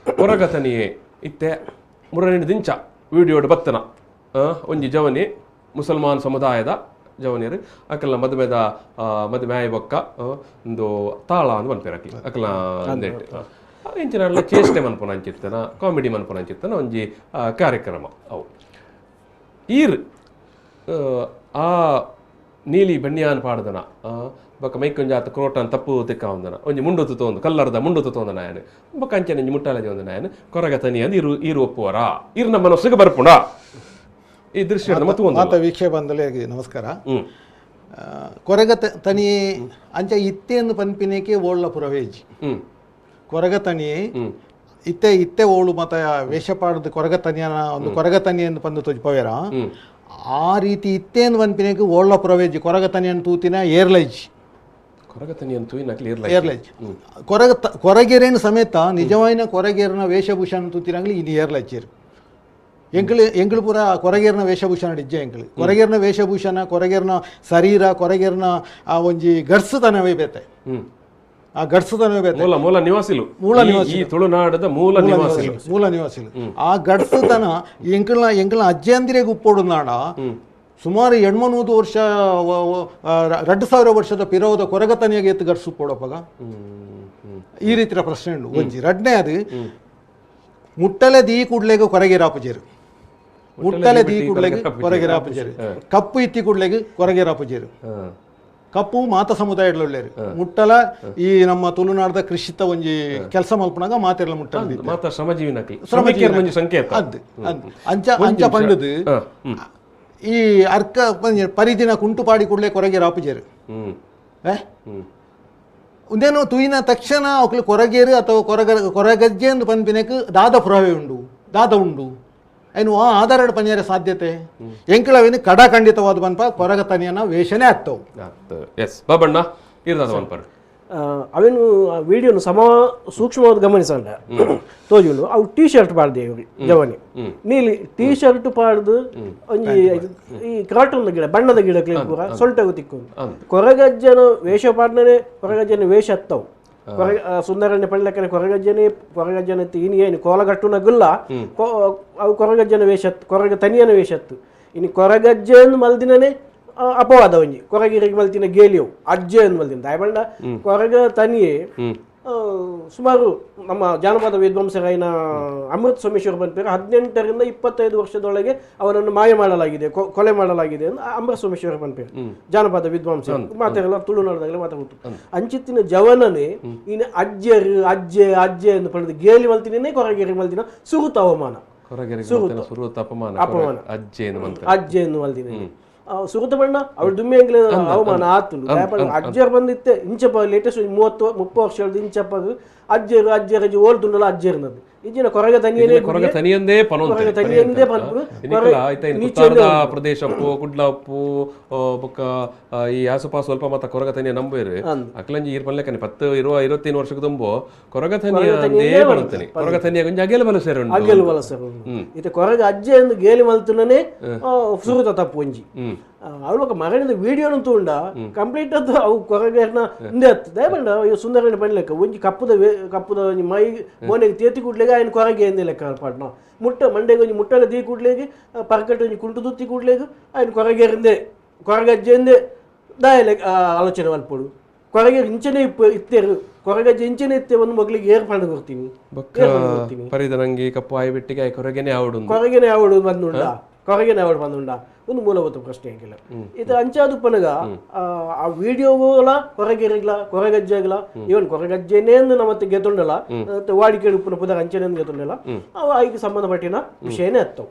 ಕೊರಗತನಿಯೇ ಇತ್ತೆ ಮುರಣಿನ ದಿಂಚ ವಿಡಿಯೋಡ್ ಬತ್ತನ ಒಂಜಿ ಜವನಿ ಮುಸಲ್ಮಾನ್ ಸಮುದಾಯದ ಜವನಿಯರು ಅಕಲ್ನ ಮದುಮೆದ ಮದುವೆ ಆಯಿ ಬೊಕ್ಕ ಒಂದು ತಾಳ ಅಂದ್ ಪನ್ಪೆರ್ ಅಕ್ಲ್ ಅಕಲ್ನ ಅಂದೆಟ್ ಇಂಚಿನ ಚೇಷ್ಟೆ ಮನ್ಪುನ ಅಂಚಿತ್ತನ ಕಾಮಿಡಿ ಮನ್ಪುನ ಅಂಚಿತ್ತನ ಒಂಜಿ ಕಾರ್ಯಕ್ರಮ. ಅವು ಈರ್ ಆ ನೀಲಿ ಬಣ್ಣಿಯಾನ್ ಪಾಡ್ದನ ಬೊಕ್ಕ ಮೈಕೊಂಜಾತ ಕ್ರೋಟನ್ ತಪ್ಪು ತಿಕ್ಕ ಒಂದನ ಒಂಜಿ ಮುಂಡುತ್ತು ತೋಂದು ಕಲ್ಲರ್ದ ಮುಂಡುತ್ತು ತೋಂದನ ಆಯನ್ ಬೊಕ್ಕ ಅಂಚನೆ ಒಂಜಿ ಮುಟ್ಟಾಲಜಿ ಒಂದನ ಆಯನ್ ಕೊರಗ ತನಿ ಅಂದ್ ಇರು ಇರು ಒಪ್ಪುವರ ಇರು ನಮ್ಮ ಮನಸ್ಸಿಗೆ ಬರ್ಪುಣ ಈ ದೃಶ್ಯ ಮಾತ ವೀಕ್ಷೆ ಬಂದಲೇ ನಮಸ್ಕಾರ. ಕೊರಗ ತನಿಯೇ ಅಂಚ ಇತ್ತೆಯನ್ನು ಪನ್ಪಿನೇಕೆ ಓಳ್ಳ ಪುರವೇಜಿ ಕೊರಗ ತನಿಯೇ ಇತ್ತೆ ಇತ್ತೆ ಓಳು ಮತ ವೇಷ ಪಾಡದು ಕೊರಗ ತನಿಯನ ಒಂದು ಕೊರಗ ತನಿಯನ್ನು ಪಂದು ತೊಜಪವೇರ ಆ ರೀತಿ ಇತ್ತೇನು ಪನ್ಪಿನೇಕೆ ಓಳ್ಳ ಪುರವೇಜಿ ಕೊರಗ ತನಿಯನ್ನು ತೂತಿನ ಏರ್ಲೈಜ್ ಏರ್ಲೈಜ್ ಕೊರಗ ಕೊರಗೆರೇನು ಸಮೇತ ನಿಜವಾಯಿನ ಕೊರಗೇರಿನ ವೇಷಭೂಷಣ ತೂತಿರಂಗ್ಲಿ ಇನ್ನು ಏರ್ಲೈಚೇರು ಎಂಕಳು ಎಂಕಳು ಪೂರ ಕೊರಗೇರ್ನ ವೇಷಭೂಷಣ ಇಜ್ಜೆ ಎಂಕಳು ಕೊರಗೇರ್ನ ವೇಷಭೂಷಣ ಕೊರಗೇರ್ನ ಶರೀರ ಕೊರಗೇರ್ನ ಆ ಒಂಜಿ ಗಡ್ಸುತನವೇ ಬೇತೆ ಆ ಗಡ್ಸುತನವೇ ಬೇತೆ ಮೂಲ ಮೂಲ ನಿವಾಸಿಲು ಮೂಲ ನಿವಾಸಿ ತುಳುನಾಡದ ಮೂಲ ನಿವಾಸಿಲು ಮೂಲ ನಿವಾಸಿಲು ಆ ಗಡ್ಸುತನ ಎಂಕಲ್ನ ಎಂಕಲ್ನ ಅಜ್ಜಂದಿರೆಗೆ ಉಪ್ಪೋಡು ನಾಡ ಸುಮಾರು 800 ವರ್ಷ 2000 ವರ್ಷದ ಪಿರೋದ ಕೊರಗತನಿಯಾಗೆ ಎತ್ತು ಗಡ್ಸು ಪೋಡಪ್ಪಗ ಈ ರೀತಿಯ ಪ್ರಶ್ನೆ ಉಂಟು ಒಂಜಿ. ರಡ್ನೇ ಅದು ಮುಟ್ಟಲೆ ದೀ ಕೂಡ್ಲೆಗೆ ಕೊರಗೇರಾಪುಜೇರು ಮುಟ್ಟಲೆ ದೀ ಕೂಡ್ಲೆಗೆ ಕೊರಗೇರಾಪುಜೇರು ಕಪ್ಪು ಇತ್ತಿ ಕೂಡ್ಲೆಗೆ ಕೊರಗೇರಾಪುಜೇರು ಕಪ್ಪು ಮಾತ ಸಮುದಾಯದೊಳ್ಳೆರು ಮುಟ್ಟಲ ಈ ನಮ್ಮ ತುಳುನಾಡದ ಕೃಷಿತ ಒಂಜಿ ಕೆಲಸ ಮಲ್ಪನಾಗ ಮಾತಿರಲ ಮುಟ್ಟಲ ಮಾತ ಶ್ರಮಜೀವಿನ ಶ್ರಮಜೀವಿ ಸಂಕೇತ ಅದ್ ಅಂಚ ಅಂಚ ಪಂಡದು ಈ ಅರ್ಕ ಪರಿದಿನ ಕುಂಟು ಪಾಡಿ ಕೂಡಲೇ ಕೊರಗೇರಾಪುಜೇರು ಉಂದೇನು ತುಯಿನ ತಕ್ಷಣ ಅವಕ್ಲು ಕೊರಗೇರು ಅಥವಾ ಕೊರಗಜ್ಜೆ ಎಂದು ಪನ್ಪಿನಕ್ಕೆ ದಾದ ಪುರಾವೆ ಉಂಡು ದಾದ ಉಂಡು ಏನು ಆ ಆಧಾರ ಪನಿಯರ ಸಾಧ್ಯತೆ ಎಂಕಳವೇನು ಕಡಾಖಂಡಿತವಾದ ಪನ್ಪ ಕೊರಗ ತನಿಯನ ವೇಷನೇ ಆಗ್ತಾವು. ಎಸ್ ಬಾಬಣ್ಣ ಇರ್ದಾದ ಪನ್ಪರು ಅವೇನು ವಿಡಿಯೋನು ಸಮ ಸೂಕ್ಷ್ಮವಾದ ಗಮನಿಸಂಡ ತೋಜುಂಡು ಅವು ಟೀ ಶರ್ಟ್ ಪಾಡ್ದೆ ಇವ್ರಿ ಜವನಿ ನೀಲಿ ಟೀ ಶರ್ಟ್ ಪಾಡ್ದು ಒಂಜಿ ಈ ಕಾರ್ಟೂನ್ ಗಿಡ ಬಣ್ಣದ ಗಿಡ ಪೂರ ಸೊಲ್ಟಗು ತಿಕ್ಕು ಕೊರಗಜ್ಜನ ವೇಷ ಪಾಡ್ನೇ ಕೊರಗಜ್ಜನ ವೇಷ ಹತ್ತವು ಕೊರಗ ಸುಂದರಣ್ಯ ಪಳ್ಳೆಕ್ಕನೆ ಕೊರಗಜ್ಜನೇ ಕೊರಗಜ್ಜನ ಇನಿ ಏನು ಕೋಲಗಟ್ಟುನ ಗುಲ್ಲ ಅವು ಕೊರಗಜ್ಜನ ವೇಷತ್ತು ಕೊರಗ ತನಿಯನ ವೇಷತ್ತು ಇನ್ನು ಕೊರಗಜ್ಜನ್ ಮಲ್ದಿನನೇ ಅಪವಾದ ಒಂಜಿ ಕೊರಗಿರಿಗೆ ಮಲ್ತಿನ ಗೇಲಿಯವು ಅಜ್ಜೆ ಅಂದ್ ಮಲ್ದಿನ ದಾಯಬಂಡ ಕೊರಗ ತನಿಯೇ ಸುಮಾರು ನಮ್ಮ ಜಾನಪದ ವಿದ್ವಾಂಸರಾಯಿನ ಅಮೃತ್ ಸೋಮೇಶ್ವರ ಬಂದ್ಪೇರು 18 ರಿಂದ 25 ವರ್ಷದೊಳಗೆ ಅವನನ್ನು ಮಾಯ ಮಾಡಲಾಗಿದೆ, ಕೊಲೆ ಮಾಡಲಾಗಿದೆ ಎಂದು ಅಮೃತ್ ಸೋಮೇಶ್ವರ ಬಂದ್ಪೇರು ಜಾನಪದ ವಿದ್ವಾಂಸ ಮಾತಾಡಲ್ಲ ತುಳುನಾಡದಾಗಲೇ ಮಾತಾಡ್ತು. ಅಂಚಿತ್ತಿನ ಜವನನೇ ಇನ್ನು ಅಜ್ಜರು ಅಜ್ಜೆ ಅಜ್ಜೆ ಎಂದು ಪಡೆದು ಗೇಲಿ ಮಲ್ತಿನೇ ಕೊರಗೇರಿ ಮಲ್ತಿನ ಸುರುತ ಅವಮಾನ ಅಪಮಾನ ಅಜ್ಜೆ ಎಂದು ಮಲ್ತಿನ ಸುರುತ ಬಣ್ಣ ಅವಳು ದುಮ್ಮೆ ಅವಮಾನ ಆತುಂಡು. ಅಜ್ಜರು ಬಂದಿತ್ತೆ ಇಂಚಪ್ಪ ಲೇಟೆಸ್ಟ್ 30 ವರ್ಷ ಇಂಚಪ್ಪ ಅಜ್ಜರು ಅಜ್ಜರಜ್ಜಿ ಓಲ್ ತುಂಡಲ ಅಜ್ಜರ್ನದ್ದು ಇಂಚಿನ ಕೊರಗ ತನಿಯೇ ಕೊರಗ ತನಿಯಂದೇ ಕೊರಗ ತನಿಯಂದೇ ಪನ್ಪುನು ಪ್ರದೇಶ ಕುಡ್ಲ ಉಪ್ಪು ಬೊಕ್ಕ ಈ ಆಸುಪಾಸು ಸ್ವಲ್ಪ ಮತ್ತ ಕೊರಗ ತನಿಯ ನಂಬೇರು ಅಕ್ಲಂಜಿ ಈರ್ ಪನ್ಲೆಕ್ಕನೆ 10 20 25 ವರ್ಷಕ್ಕೆ ತುಂಬೋ ಕೊರಗ ತನಿಯಂದೇ ಬರುತ್ತೇನೆ ಕೊರಗ ತನಿಯ ಕೊಂಚ ಅಗೆಲ ಬಲ ಸೇರು ಅಗೆಲು ಬಲ ಸೇರು ಇತ್ತೆ ಕೊರಗ ಅಜ್ಜೆ ಎಂದು ಗೇಲಿ ಮಲ್ತುನನೇ ಸುರುತ ತಪ್ಪು ಒಂಜಿ ಅವಳು ಮಗನಿಂದ ವಿಡಿಯೋನು ತೂಂಡ ಕಂಪ್ಲೀಟ್ ಅದು ಅವು ಕೊರಗೇರ್ನ ಇಂದೆ ಹತ್ತು ದಯಪಂಡ ಅಯ್ಯೋ ಸುಂದರಣ್ಣ ಪನ್ಲೆಕ್ಕ ಒಂಜಿ ಕಪ್ಪುದ ಕಪ್ಪುದ ಒಂಜಿ ಮೈ ಮೋನೆಗೆ ತೇತಿ ಕೂಡ್ಲೆಗೆ ఆయన ಕೊರಗೆ ಎಂದೆ ಲೆಕ್ಕ ಪಾಡ್ನ ಮುಟ್ಟ ಮಂಡೆಗೆ ಒಂಜಿ ಮುಟ್ಟಲ ದೀ ಕೂಡ್ಲೆಗೆ ಪರ್ಕಟ್ ಒಂಜಿ ಕುಂಟು ದುತ್ತಿ ಕೂಡ್ಲೆಗೆ ఆయన ಕೊರಗೇರಿಂದೆ ಕೊರಗಜ್ಜೆಂದೆ ದಾಯ ಲೆಕ್ಕ ಆಲೋಚನೆ ಮಲ್ಪೊಡು ಕೊರಗೆ ಇಂಚನೆ ಇತ್ತೇರು ಕೊರಗಜ್ಜೆ ಇಂಚನೆ ಇತ್ತೆ ಒಂದು ಮಗಳಿಗೆ ಏರ್ ಪಂಡ ಕೊರ್ತೀನಿ ಪರಿದರಂಗಿ ಕಪ್ಪು ಆಯಿ ಬಿಟ್ಟಿಗೆ ಕೊರಗೆನೆ ಆವಡು ಕೊರಗೆನೆ ಆವಡು ಬಂದುಂಡ ಕೊರಗೆನೆ ಆವಡು ಬಂದುಂಡ ಒಂದು ಮೂಲಭೂತ ಪ್ರಶ್ನೆ ಆಗಿಲ್ಲ. ಇದು ಅಂಚಾದು ಪನಗ ಆ ವಿಡಿಯೋಗಳ ಕೊರಗಿರಗ್ಲ ಕೊರಗಜ್ಜೆಗ್ಲ ಇವನ್ ಕೊರಗಜ್ಜೆನೇ ನಮ್ಮ ಗೆತುಂಡಲ್ಲ ವಾಡಿಕೆ ಉಪ್ಪುನ ಪುದರ್ ಅಂಚನೆ ಗೆತುಂಡಲ್ಲ ಅವು ಆಯ್ಕೆ ಸಂಬಂಧಪಟ್ಟಿನ ವಿಷಯನೇ ಅತ್ತವು.